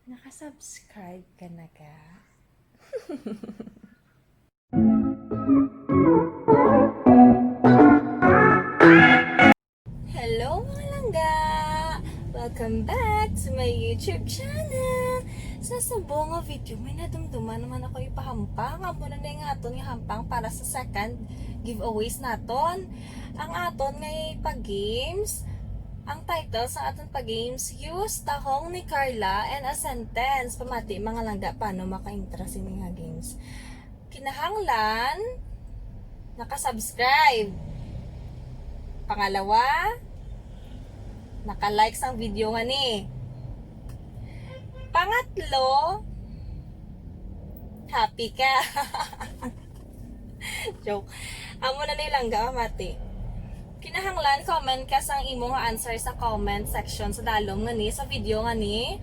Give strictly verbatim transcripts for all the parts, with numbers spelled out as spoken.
Nakasubscribe ka na ka? Hello, mga langga! Welcome back to my YouTube channel! Sa subong nga video, may nadumduman naman ako ipahampang. Amo na ni nga aton nga hampang para sa second giveaways naton. Ang aton nga pag-games, ang title sa aton pag-games, Use Tahong ni Carla and a Sentence. Pamati, mga langga, paano maka-entra sini nga games? Kinahanglan, naka-subscribe. Pangalawa, naka-like sang video nga ni. Pangatlo, happy ka. Joke. Amo na ni langga, mati. Kinahanglan comment ka sang imo nga answer sa comment section sa dalom nga ni, sa video nga ni.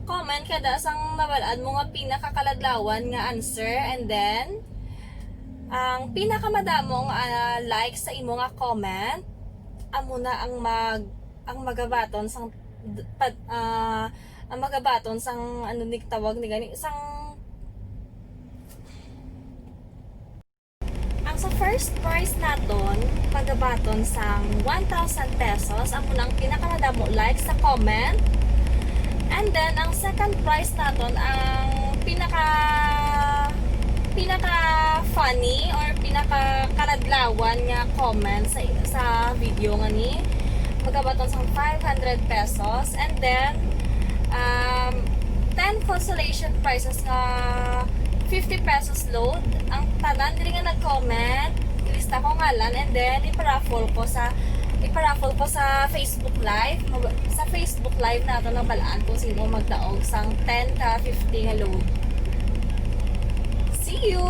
Comment ka da sang nabal-an mo nga pinakakaladlawan nga answer, and then ang pinakamadamo nga, ah, like sa imo nga comment, amo na ang mag ang magabaton sang d- pad, ah, ang magabaton sang, ano ni tawag ni gani, sang Ang sa first prize naton, magabaton sang one thousand pesos, amo nang pinakamadamo like sa comment. And then, ang second prize naton, ang pinaka pinaka funny or pinaka kaladlawan nga comment sa sa video nga ni, magabaton sang five hundred pesos. And then, um, ten consolation prizes nga fifty pesos load. Ang tanan diri nga nag-comment, ilista ko ngalan, and then iparaffle ko sa iparaffle ko sa Facebook Live. Mag- Sa Facebook Live nato nabal-an kung sino magdaog sang ten ka fifty nga load. See you!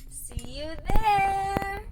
See you there!